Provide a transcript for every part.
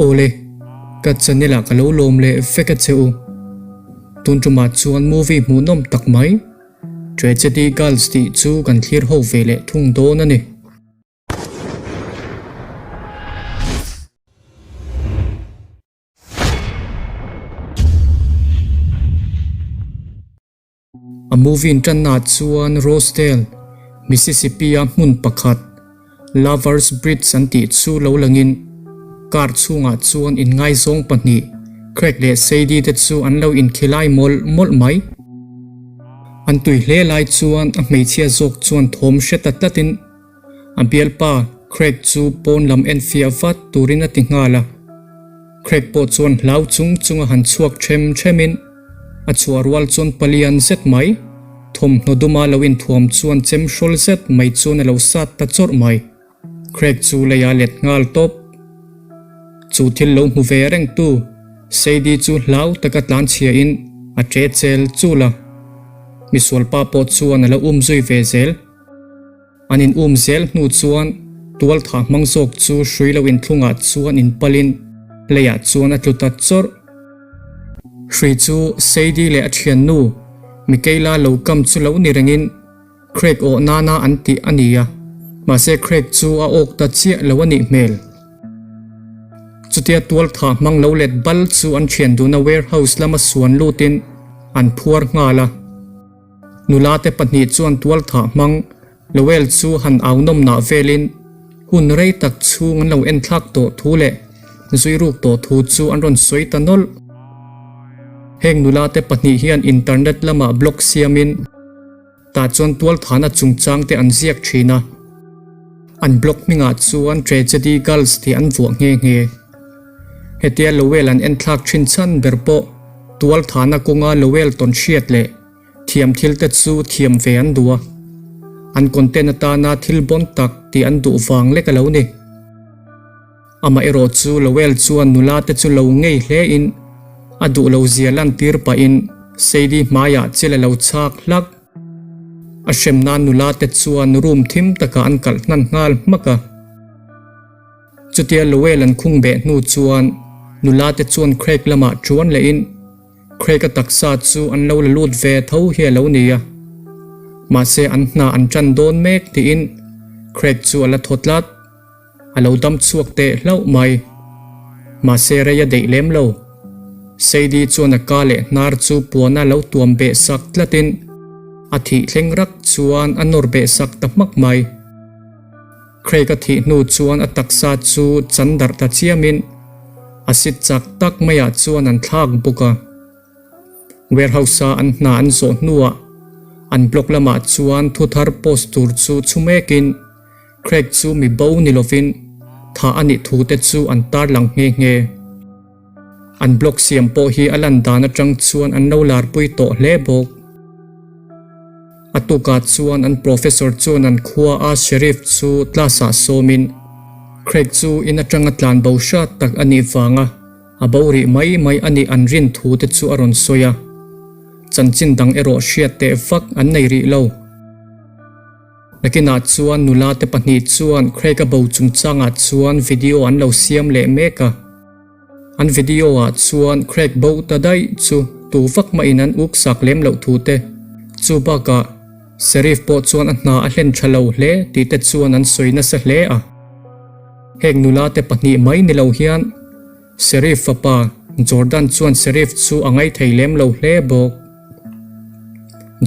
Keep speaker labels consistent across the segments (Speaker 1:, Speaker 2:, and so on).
Speaker 1: Awle, ka channel ah ka lo lawm leh vek a che u. Tun tumah chuan movie hmuhnawm tak mai, Tragedy Girls tih chu kan thlir ho ve leh thung dawn a ni. A movie in tanna chuan Rosedale, Mississippi-a hmun pakhat, Lover's Bridge an tih chu lo langin car chhungah chuan inngaizawng pahnih, Craig leh Sadie te chu an lo inkhilai mawlh mawlh mai. An tui hle lai chuan a hmeichhia zawk chuan thawm hre ta tlatin A bialpa Craig chu pawn lam en fiah vat turin a ti nghal a. Craig pawh chuan hlau chung chunga han chhuak them themin a chhuah rual chuan palian zet mai, thawmhnaw duma lo inthuam chuan chem hrawl zet mai chuan a lo sat ta chawrh mai. Craig chu leiah let nghal tawp. Chu thil lo hmu ve reng tu Sadie chu hlau taka tlanchhiain a ṭe chel chul a. Misualpa pawh chuan a lo umzui ve zel. An in um zel hnu chuan tual thah hmang zawk chu hrui lo inthlungah chuan in palin leiah chuan a tlu ta chawrh. Hrui chu Sadie leh a thiannu Michaela lo kam chu lo ni rengin Craig awh nana an tih a ni a, mahse Craig chu a awk ta chiah lo a nih hmel. Chutia tual thah hmang lo let bal chu an thian duhna warehouse lama suan lutin an phuar nghal a. Nula te pahnih chuan tual thah hmang Lowell chu han au nawm nah velin hun rei tak chhung an lo en thlak tawh thu leh zui ruk tawh thu chu an rawn sawi ta nawlh. Heng nula te pahnih hian internet lamah blog siamin tah chuan tual thahna chungchang te an ziak thin a. An blog hmingah chuan Tragedy Girls tih an vuah nghe nghe. Hetia Lowell an en thlak thin chhan ber pawh tual thahna kawnga Lowell tawn hriat leh thiam thil te chu thiam ve an duh a, an content atana thil bawn tak tih an duh vang lek a lo ni. Amaherawh chu Lowell chuan nula te chu lo ngei hle in a duh lo zia lantir pahin Sadie hmaiah chil a lo chhak hlak. A hrem nan nula te chuan room thim takah an kalh hnan nghal hmak a. Chutia Lowell an khung beh hnu chuan nula te chuan Craig lamah chuan lehin Craig a taksa chu an lo la lut ve tho hi a lo ni a. Mahse an hna an tan dawn mek tiin Craig chu a la thaw tlat. A lo dam chhuak teh hlauh mai. Mahse rei a deih lem lo. Sadie chuan a ka leh hnar chu puana lo tuam beh sak tlatin a thih thleng rak chuan a nawr beh sak ta hmak mai. Craig a thih hnu chuan a taksa chu chan darh ta chiamin a sit chak tak maiah chuan an thlak bawk a. Warehouse-a an hna an zawh hnuah an blog lamah chuan thu thar post tur chu chhu mekin Craig chu mi bo ni lovin thah a nih thu te chu an tarlang nghe nghe. An blog siam pawh hi a lan dan atang chuan an lo larpui tawh hle bawk. A tukah chuan an professor chuan an khua a sheriff chu class ah sawmin Craig chu in atanga tlan bo hrat tak a nih vanga a bo rih mai mai a nih an rin thu te chu a rawn sawi a. Chanchin dang erawh hriat teh vak an nei rih lo. Nakinah chuan nula te pahnih chuan Craig a bo chungchangah chuan video an lo siam leh mek a. An video ah chuan Craig bo ta daih chu tu vak mahin an uk sak lem loh thu te, chu bakah Sheriff pawh chuan a hna a hlen tha lo hle tih te chuan an sawi nasa hle a. Heng nula te pahnih mai ni lo hian Sheriff fapa Jordan chuan Sheriff chu a ngaithei lem lo hle bawk.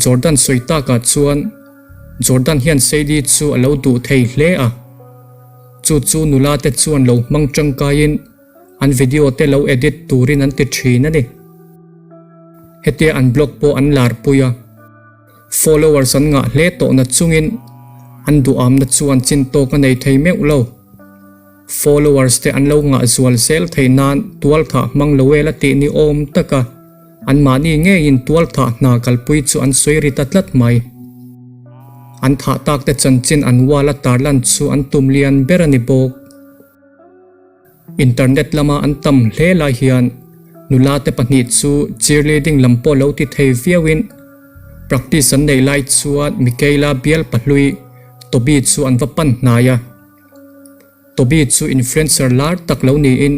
Speaker 1: Jordan sawi takah chuan Jordan hian Sadie chu a lo duh thei hle a. Chu chu nula te chuan lo hmang tangkaiin an video te lo edit turin an ti thin a ni. Hetia an blog pawh an larpui a, followers an ngah hle tawhna chungin an duhamna chuan chin tawk a nei thei meuh lo. Followers te an lo ngah zual zel theih nan tualthah hmang lo el a tih ni awm taka anmahni ngeiin tualthah hna kalpui chu an sawi ri ta tlat mai. An thah tak te chanchin an wall a tarlan chu an tum lian ber a ni bawk. Internet lama an tam hle lai hian nula te pahnih chu cheerleading lam pawh lo ti thei viauin practice an neih lai chuan Michaela bial pahlui Toby chu an va pan hnai a. Toby chu influencer lar tak lo niin.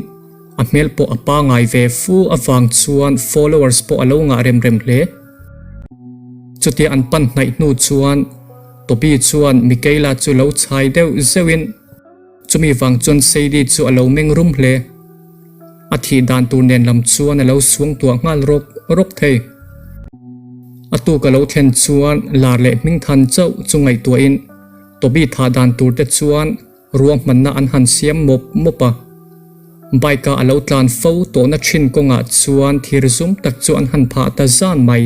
Speaker 1: A hmel pawh a pangai ve fu avang chuan followers pawh a lo ngah rem rem hle. Chutia an pan hnaih hnu chuan Toby chuan Michaela chu lo chhai deuh zeuhin chumi vang chuan Sadie chu a lo meng rum hle. A thih dan tur nen lam chuan a lo suangtuah nghal rawk rawk thei. A tuk a lo thlen chuan lar leh hmingthan chauh chu ngaihtuahin Toby thah dan tur te chuan Ruahmanna an han siam mawp mawp a, bike-a a lo tlan fo tawhna thin kawngah chuan thir zum tak chu an han phah ta zan mai.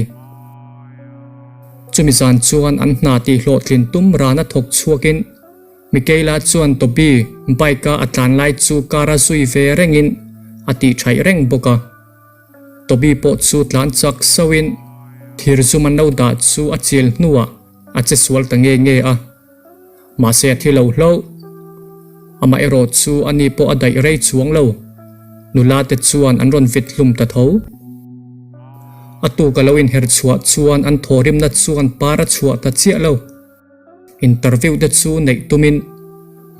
Speaker 1: Chumi zan chuan an hna tih hlawhtlin tum rana thawk chhuakin Michaela chuan Toby bike-a a tlan lai chu car-a zui ve rengin a tihṭhaih reng bawk a. Toby pawh chu tlan chak sauhin thir zum an lo dah chu a chil hnuah a che sual ta nge nge a. Mahse a thi lo hlauh. Amaherawh chu a ni pawh a daih rei chuang lo. Nula te chuan an rawn vit hlum ta tho. A tuk a lo inher chhuah chuan an thawhrimna chuan par a chhuah ta chiah lo. Interview te chu neih tumin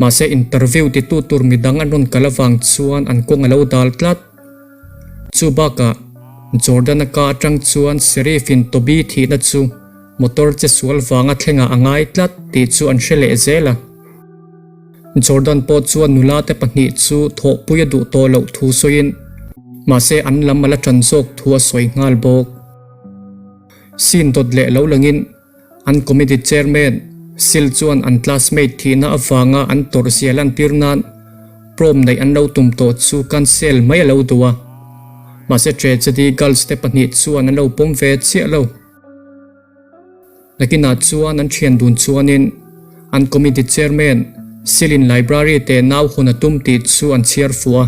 Speaker 1: mahse interview titu tur midang an rawn kal avang chuan an kawng a lo dal tlat. Chu bakah Jordan-a ka atang chuan Sheriff in Toby thihna chu Motor che sual vanga thlengah a ngai tlat tih chu an hre leh zel a. Jordan pawh chuan nula te pahnih chu thawhpui a duh tawh loh thu sawiin mahse an lam a la tan zawk thu a sawi nghal bawk. Scene dawt leh lo langin an committee chairman Sil chuan an classmate thihna avanga an tawrhzia lantir nan prom neih an lo tum tawh chu cancel mai a lo duh a. Mahse tragedy girls te pahnih chuan an lo pawm ve chiah lo. Nakinah chuan an thian dun chuanin an committee chairman Silin Library te nau hawn a tum tih chu an chhiar fuh a.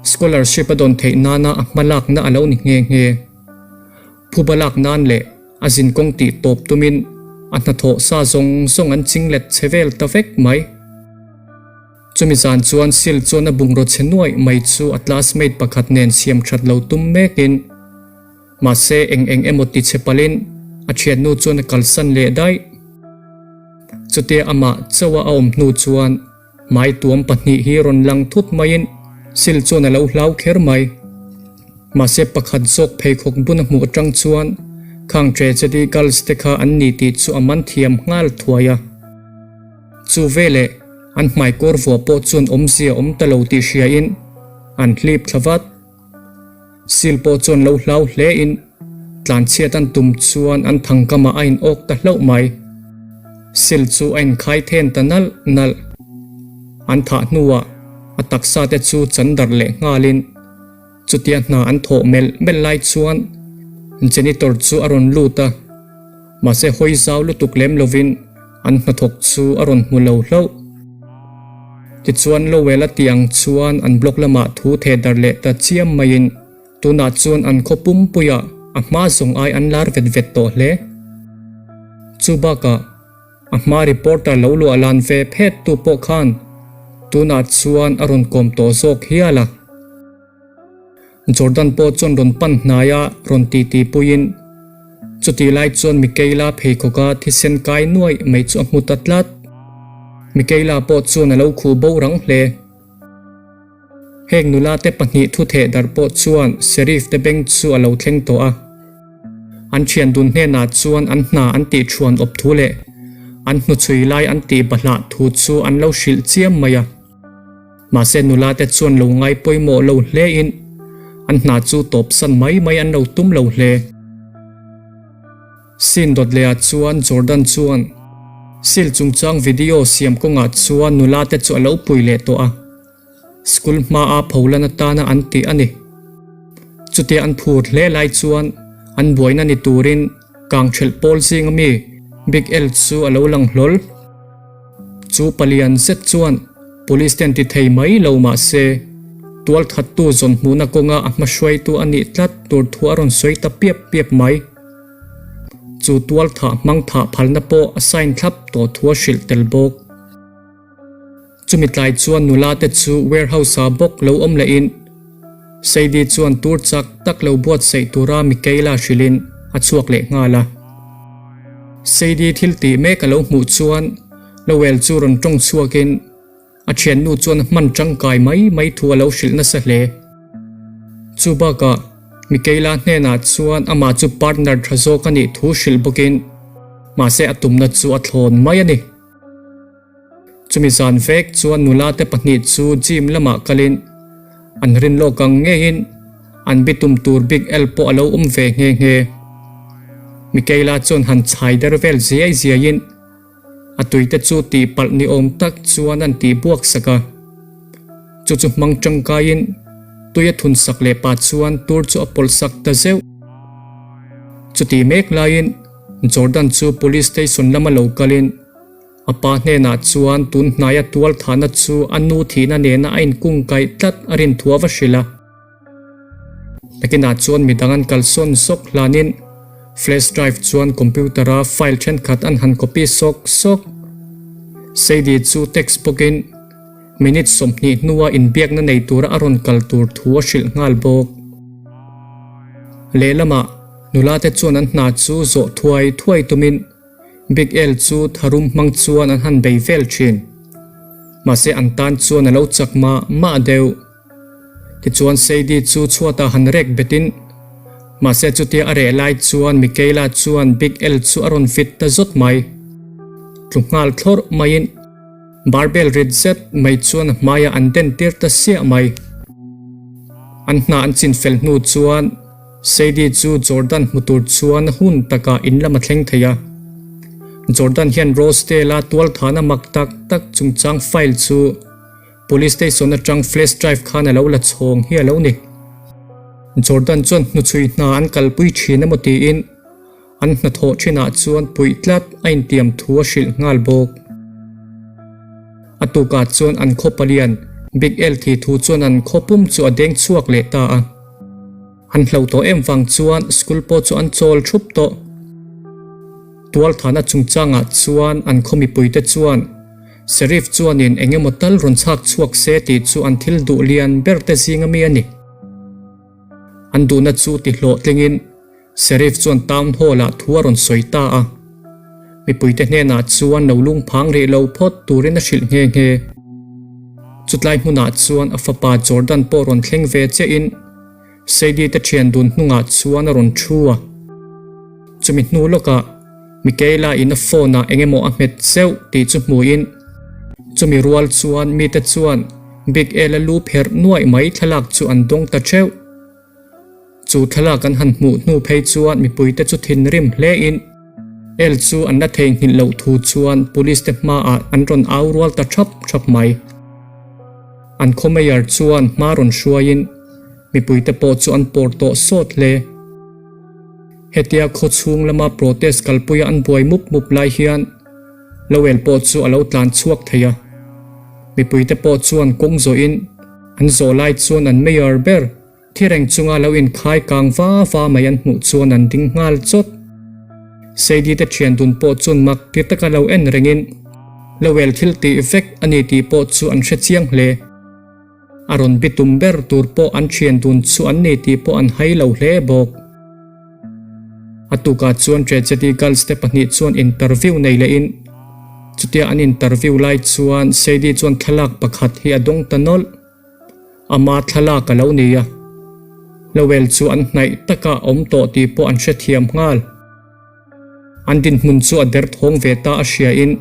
Speaker 1: Scholarship a dawn theih nana a hma lakna a lo ni nghe nghe. Phuba lak nan leh a zinkawng tih tawp tumin a hnathawh sa zawng zawng an ching let che vel ta vek mai. Chumi zan chuan Sil chuan a bungraw chhe nuaih mai chu a classmate pakhat nen siam that lo tum mekin, Mahse eng eng emaw ti che palhin a thiannu chuan a kalsan leh daih. Chutia amah chauha a awm hnu chuan hmai tuam pahnih hi rawn lang thut maiin Sil chuan a lo hlau kher mai. Mahse pakhat zawk pheikhawk bun a hmuh atang chuan khang tragedy girls te kha an ni tih chu a man thiam nghal thuai a. Chu veleh an hmaikawr vuah pawh chuan awmzia awm ta lo tih hriain an hlip thla vat. Sil pawh chuan lo hlau hle in tlanchhiat an tum chuan an thangkamah a in awk ta hlauh mai. Sil chu a inkhai then ta nalh nalh. An thah hnuah a taksa te chu chan darh leh nghalin chutia hna an thawh melh melh lai chuan janitor chu a rawn lut a, mahse hawi zau lutuk lem lovin An hnathawk chu a rawn hmu lo hlauh. Tichuan Lowell a tih ang chuan an block lamah thu theh darh leh ta chiam maiin tunah chuan an khaw pumpuiah a hma zawng ai an lar vet vet tawh hle. Chu bakah a hma reporter lo luah lan ve phet tu pawh khan tunah chuan a rawn kawm tawh zawk hial a. Jordan pawh chuan rawn pan hnai a rawn ti ti puiin chutih lai chuan Michaela pheikhawka thisen kai nuaih mai chu a hmu ta tlat. Michaela pawh chuan a lo khuh bo rang hle. Heng nula te pahnih thu theh darh pawh chuan Sheriff te beng chu a lo thleng tawh a. An thian dun hnenah chuan an hna an tih thuan awp thu leh an hnuchhui lai an tih bahlah thu chu an lo hrilh chiam mai a. Mahse nula te chuan lo ngai pawimawh lo hle in an hna chu tawp san mai mai an lo tum lo hle. Scene dawt leh ah chuan Jordan chuan Seal chungchang video siam kawngah chuan nula te chu a lo pui leh tawh a, school hma a pholan atana an tih a ni. Chutia an phur hle lai chuan an buaina ni turin Kangthelh pawl zinga mi Big L chu a lo lang hlawl. Chu palian zet chuan Police ten ti thei mai lo mah se, tualthattu zawn hmuhna kawnga a hmahruaitu a nih tlat tur thu a rawn sawi ta piap piap mai. Chu tualthah hmang thah phalna pawh a sign thlap tawh thu a hrilh tel bawk. Chumi tlai chuan nula te chu warehouse ah bawk lo awm leh in Sadie chuan tur chak tak lo buatsaih tura Michaela hrilh in a chhuak leh nghal a. Sadie thil tih mek a lo hmuh chuan Lowell chu rawn tawng chhuak in. A thiannu chuan a hman tangkai mai mai thu a lo hrilh nasa hle. Chu bakah Michaela hnenah chuan amah chu partner tha zawk a nih thu hrilh bawkin mahse a tumna chu a thlawn mai a ni. Chumi zan vek chuan nula te pahnih chu gym lamah kalin an rin lawk ang ngeiin an bitum tur bik el pawh a lo awm ve nghe nghe. Michaela chuan han chhai der vel ziai ziaiin a tuite chu tihpalh ni awm tak chuan an tih buak sak a. Chu chu hmang tangkaiin tui a thun sak leh pah chuan tur chu a pawlh sak ta zeuh. Chutih mek laiin Jordan chu police station lama lo kalin A pa hnenah chuan tun hnaia tual thahna chu a nu thihna nena a inkung kaih tlat a rin thu a va hrilh a. Nakinah chuan midang an kalsawn sawk hlanin flash drive chuan computer-a file thenkhat an han copy sawk sawk. Sadie chu text bawkin minute 20 hnua inbiakna nei tura a rawn kal tur thu a hrilh nghal bawk. Lehlamah nulate chuan an hna chu zawh thuai thuai tumin Big El chu tharum hmang chuan an han bei vel thin. Mahse an tan chuan a lo chak mah mah deuh. Tichuan Sadie chu chhuatah han rek betin, mahse chutia a reh lai chuan Michaela chuan Big El chu a rawn fit ta zawt mai. Tlu nghal thlawrh maiin barbell rit zet mai chuan a hmaiah an den tir ta siah mai. An hna an chin fel hnu chuan Sadie chu Jordan hmu tur chuan hun takah in lam a thleng thei a. Jordan hian Rosedale-a tualthahna mak tak tak chungchang file chu Police station atang flash drive khan a lo la chhawng hi a lo ni. Jordan chuan hnuchhui hna an kalpui thin emaw tiin An hnathawh thinah chuan puih tlat a intiam thu a hrilh nghal bawk. A tukah chuan an khaw palian Big El thi thu chuan an khaw pum chu a deng chhuak leh ta a. An hloh tawh em vang chuan school pawh chu an chawl thup tawh. Tualthahna chungchangah chuan an khaw mipuite chuan Sheriff chuanin eng emaw tal rawn chhak chhuak se tih chu an thil duh lian ber te zinga mi a ni. An duhna chu ti hlawhtlingin Sheriff chuan Town Hall-ah thu a rawn sawi ta a. Mipuite hnenah chuan lo lung phang rih lo phawt turin a hrilh nghe nghe. Chutlai hmunah chuan a fapa Jordan pawh rawn thleng ve chiahin Sadie te thian dun hnungah chuan a rawn thu a. Chumi hnu lawkah Michaela in a phone-ah eng emaw a hmet zeuh tih chu hmuhin chumi rual chuan mite chuan Big El-a lu pherh nuaih mai thlalak chu an dawng ta theuh. Chu thlalak an han hmuh hnu phei chuan mipuite chu thinrim hlein El chu an la theihnghilh loh thu chuan police te hmaah an rawn au rual ta thap thap mai. An khaw mayor chuan hma rawn hruaiin mipuite pawh chu an pawr tawh sawt hle. Hetia khaw chhung lama protest kalpuia an buai mup mup lai hian Lowell pawh chu a lo tlan chhuak thei a. Mipuite pawh chuan kawng zawhin an zawh lai chuan an mayor ber Thi reng chunga lo inkhai kang va va mai an hmuh chuan an ding nghal chawt. Sadie te thian dun pawh chuan mak ti taka lo en rengin Lowell thil tih vek a ni tih pawh chu an hre chiang hle. A rawn bitum ber tur pawh an thian dun chu an ni tih pawh an hai lo hle bawk. A tukah chuan Tragedy Girls te pahnih chuan interview nei lehin chutia an interview lai chuan Sadie chuan thlalak pakhat hi a dawng ta nawlh. Ama thlalak a lo ni a, Lowell chu an hnaih taka awm tawh tih pawh an hrethiam nghal. An dinhmun chu a derthawng ve ta a hriain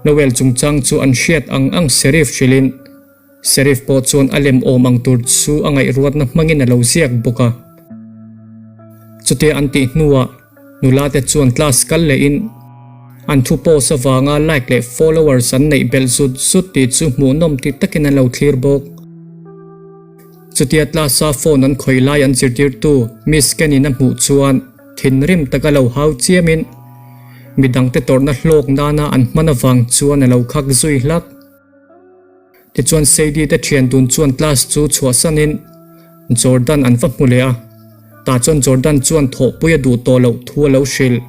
Speaker 1: Lowell chungchang chu an hriat ang ang Sheriff hrilhin Sheriff pawh chuan a lem awm ang tur chu a ngaihruatna hmangin a lo ziak bawk a. Chutia an tih hnuah Nula te chuan class kal lehin an thu post avanga like leh followers an neih belh zut zut tih chu hmuhnawm ti takin an lo thlir bawk. Chutia class a phone an khawih lai an zirtirtu Miss Ken-in a hmuh chuan thinrim taka lo hau chiamin midangte tawrhna hlawk nana an hman avang chuan a lo khak zui hlak. Tichuan Sadie te thian dun chuan class chu chhuahsanin Jordan an va hmu leh a, tah chuan Jordan chuan thawhpui a duh tawh loh thu a lo hrilh.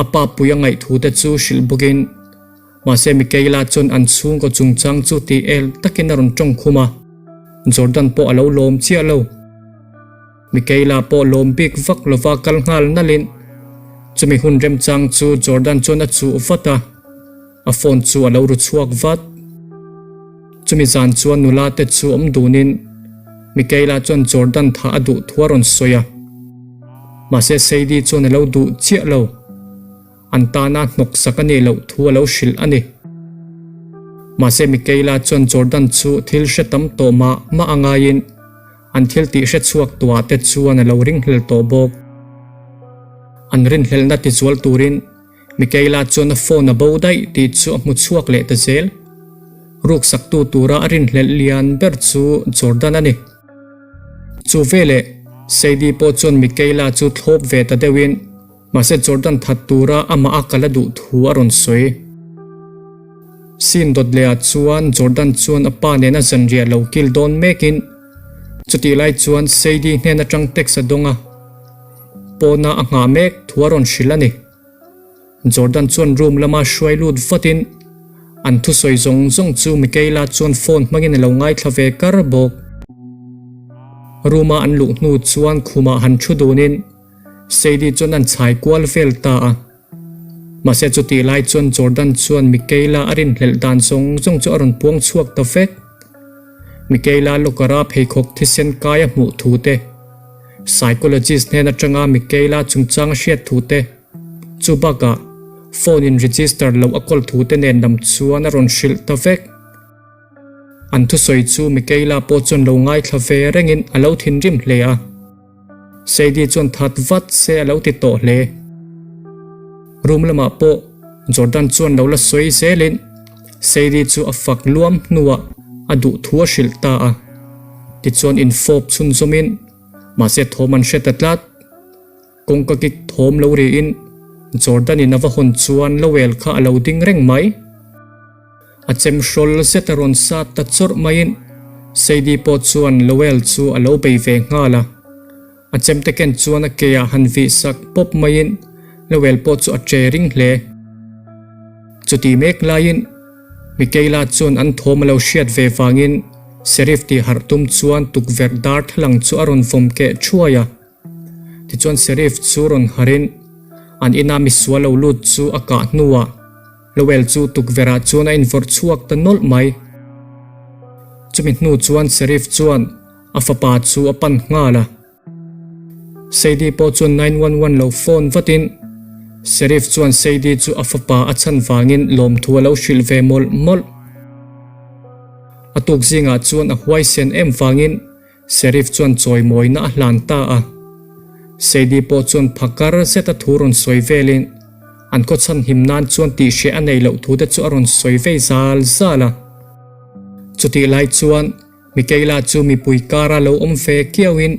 Speaker 1: A pa pui a ngaih thu te chu hrilh bawkin mahse Michaela chuan an chhungkaw chungchang chu tih el takin a rawn tawng khum a, Jordan pawh a lo lawm chiah lo. Michaela pawh lawm bik vak lova kal nghal nalhin chumi hun remchang chu Jordan chuan a chuh vat a. A phone chu a lo ru chhuak vat. Chumi zan chuan nula te chu awm dunin Michaela chuan Jordan thah a duh thu a rawn sawi a. Mahse Sadie chuan a lo duh chiah lo. An tana hnawksak a nih loh thu a lo hrilh a ni. Mahse Michaela chuan Jordan chu thil hre tam tawh mah mah a ngaiin an thil tih hre chhuak tuah te chuan a lo ringhlel tawh bawk. An rinhlelhna tizual turin Michaela chuan a phone a bo daih tih chu a hmu chhuak leh ta zel. Ruksaktu tura a rinhlelh lian ber chu Jordan a ni. Chu veleh Sadie pawh chuan Michaela chu thlawp ve ta deuhin Mahse Jordan that tura amah a kal a duh thu a rawn sawi. Scene dawt leh ah chuan Jordan chuan a pa nena zanriah lo kil dawn mekin chutih lai chuan Sadie hnen atang text a dawng a, pawna a nghah mek thu a rawn hrilh a ni. Jordan chuan room lama hruai lut vatin an thusawi zawng zawng chu Michaela chuan phone hmangin a lo ngaithla ve kar bawk. Room a an luh hnu chuan khumah han thu dunin Sadie chuan an chhai kual vel ta a. Mahse chutih lai chuan Jordan chuan Michaela a rinhlelh dan zawng zawng chu a rawn puang chhuak ta vek. Michaela locker-a pheikhawk thisen kai a hmuh thu te, psychologist hnen atanga Michaela chungchang a hriat thu te, chu bakah phone in register loh a kawl thu te nen lam chuan a rawn hrilh ta vek. An thusawi chu Michaela pawh chuan lo ngaithla ve rengin a lo thinrim hle a. Sadie chuan that vat se a lo ti tawh hle. Room lamah pawh Jordan chuan lo la sawi zelin Sadie chu a fak luam hnuah a duh thu a hrilh ta a. Tichuan infawp chhunzawmin mahse thawm an hre ta tlat. Kawngka kik thawm lo riin Jordan in a va hawn chuan Lowell kha a lo ding reng mai. A chem hrawl zet a rawn sat ta chawrh maiin Sadie pawh chuan Lowell chu a lo bei ve nghal a. A chemte ken chuan a ke ah han vih sak pawp maiin Lowell pawh chu a che ring hle. Chutih mek laiin Michaela chuan an thawm a lo hriat ve vangin Sheriff tih harh tum chuan tukverh darthlalang chu a rawn vawm keh thuai a. Tichuan Sheriff chu rawn harin an ina misual lo lut chu a kah hnuah Lowell chu tukverhah chuan a invawrh chhuak ta nawlh mai. Chumi hnu chuan Sheriff chuan a fapa chu a pan nghal a. Sadie pawh chuan 911 lo phone vatin Sheriff chuan Sadie chu a fapa a chhan vangin lawmthu a lo hrilh ve mawlh mawlh. A tuk zingah chuan a huaisen em vangin Sheriff chuan chawimawina a hlan ta a. Sadie pawh chuan phakar zeta thu rawn sawi velin an khaw chhan him nan chuan tihhreh a nei loh thu te chu a rawn sawi vei zal zal a. Chutih lai chuan Michaela chu mipui kara lo awm ve kiauin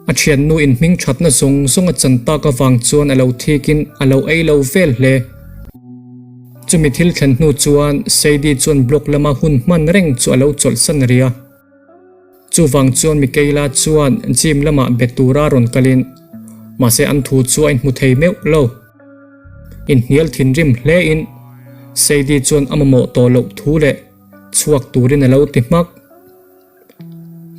Speaker 1: a thiannu in hming thatna zawng zawng a chan tak avang chuan a lo thikin a lo ei lo vel hle. Chumi thil thlen hnu chuan Sadie chuan block lama hun hman reng chu a lo chawlhsan rih a. Chuvang chuan Michaela chuan gym lamah be tura rawn kalin, mahse an thu chu a inhmu thei meuh lo. Inhnial thinrim hlein Sadie chuan a mamawh tawh loh thu leh chhuak turin a lo ti hmak.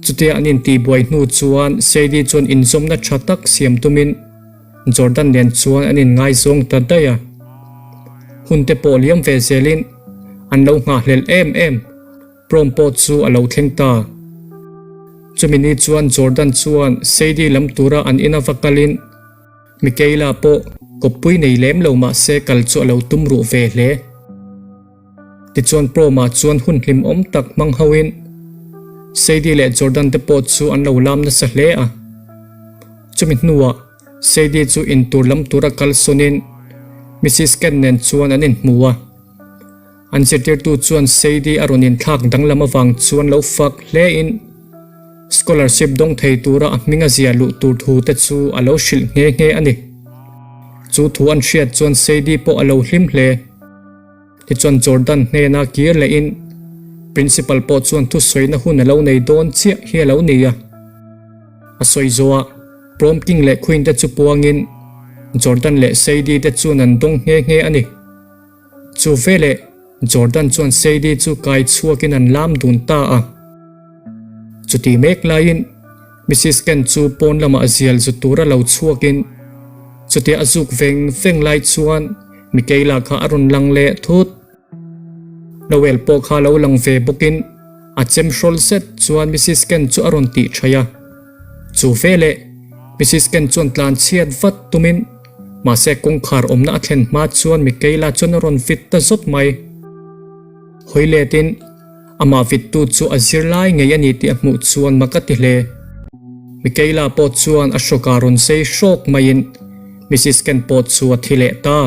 Speaker 1: Chutia an intihbuai hnu chuan Sadie chuan inzawmna tha tak siam tumin Jordan nen chuan an inngaizawng ta daih a. Hun te pawh liam ve zelin an lo nghahhlelh em em. Prom pawh chu a lo thleng ta. Chumi ni chuan Jordan chuan Sadie lam tura an ina va kalin Michaela pawh kawppui nei lem lo mah se kal chu a lo tum ruh ve hle. Tichuan Prom-ah chuan hun hlimawm tak hmang hoin Sadie leh Jordan te pawh chu an lo lam nasa hle a. Chumi hnuah Sadie chu intur lam tura kal sawnin Mrs Kent nen chuan an inhmu a. An zirtirtu chuan Sadie a rawn inthlak danglam avang chuan lo fak hlein scholarship dawng thei tura a hming a ziah luh tur thu te chu a lo hrilh nghe nghe a ni. Chu thu an hriat chuan Sadie pawh a lo hlim hle. Tichuan Jordan hnena kir lehin Principal pawh chuan thusawina hun a lo nei dawn chiah hi a lo ni a. A sawi zawhah Prom King leh Queen te chu puangin Jordan leh Sadie te chuan an dawng nghe nghe a ni. Chu veleh Jordan chuan Sadie chu kai chhuakin an lam dun ta a. Chuti mek laiin Mrs Kent chu pawn lamah zial zu tura lo chhuakin chutia a zuk veng veng lai chuan Michaela kha a rawn lang leh thut. Noel pawh kha lo lang ve bawkin. A chem hrawl zet chuan Missis Ken chu a rawn tih thaih a. Chu veleh Missis Ken chuan tlan chhiat vat tumin mahse kawngkhar awmna a thlen hma chuan Michaela chuan a rawn vit ta zawt mai. Hawi letin amah vittu chu a zir lai ngei a ni tih a hmuh chuan mak a ti hle. Michaela pawh chuan a hrawkah rawn sei hrawk maiin Missis Ken pawh chu a thi leh ta.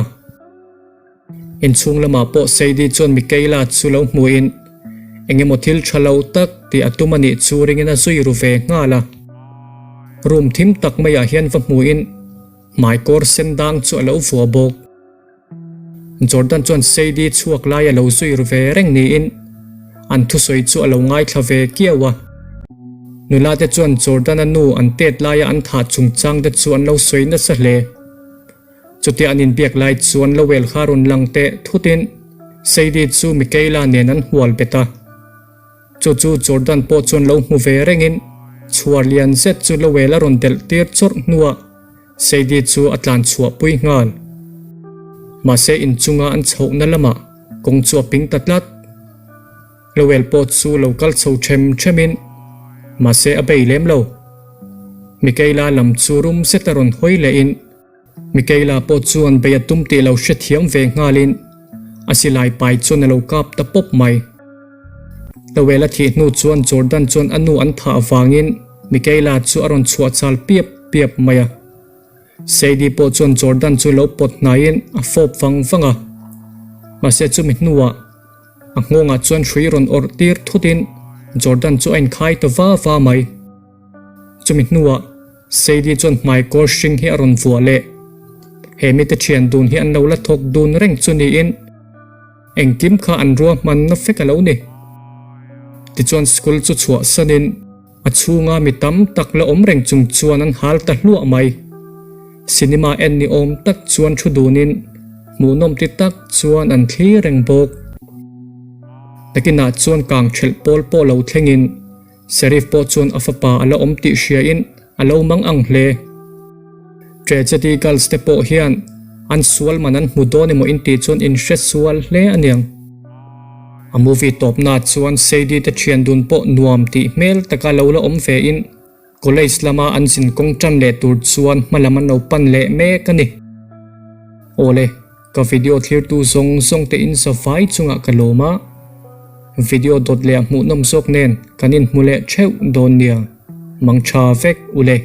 Speaker 1: Inchhung lamah pawh Sadie chuan Michaela chu lo hmuhin eng emaw thil tha lo tak tih a tum a nih chu ringin a zui ru ve nghal a. Room thim tak maiah hian va hmuhin hmai kawr sen dang chu a lo vuah bawk. Jordan chuan Sadie chhuak lai a lo zui ru ve reng niin an thusawi chu a lo ngaithla ve kiau a. Nula te chuan Jordan-a nu an tet laia an thah chungchang te chu an lo sawi nasa hle. Chutia an inbiak lai chuan Lowell kha rawn lang teh thutin Sadie chu Michaela nen an hual bet a. Chu chu Jordan pawh chuan lo hmu ve rengin chhuar lian zet chu Lowell a rawn delh tir chawrh hnuah Sadie chu a tlan chhuah pui nghal. Mahse inchunga an chhohna lamah kawng chu a ping ta tlat. Lowell pawh chu lo kal chho them themin mahse a bei lem lo. Michaela lam chu rum zet a rawn hawi lehin Michaela pawh chuan bei a tum tih lo hrethiam ve nghalin a silai pai chuan a lo kap ta pawp mai. Lowell a thih hnu chuan Jordan chuan a nu an thah avangin Michaela chu a rawn chhuah chal piap piap mai a. Sadie pawh chuan Jordan chu lo pawt hnaiin a fawp vang vang a. Mahse chumi hnuah a nghawngah chuan hrui rawn awrh tir thutin Jordan chu a inkhai ta va va mai. Chumi hnuah Sadie chuan hmai kawr hring hi a rawn vuah leh. He mite thian dun hi an lo la thawk dun reng chu niin engkim kha an ruahmanna fek a lo ni. Tichuan school chu chhuah sanin a chhunga mi tam tak la awm reng chung chuan an hal ta hluah mai. Cinema en ni awm tak chuan thu dunin hmuhnawm ti tak chuan an thlir reng bawk. Nakinah chuan kang thelh pawl pawh lo thlengin Sheriff pawh chuan a fapa a la awm tih hriain a lo mang ang hle. Tragedy Girls te pawh hian an sual man an hmu dawn emaw intih chuan in hre sual hle a niang. A movie tawpna chuan Sadie te thian dun pawh nuam tih hmel taka lo la awm ve in college lama an zin kawng tan leh tur chuan hma lam an lo pan leh mek a ni. Awle. Ka video thlirtu zawng zawng te in zavai chungah ka lawm a, video dawt leh a hmuhnawm zawk nen kan inhmu leh theuh dawn nia, mang tha vek ule.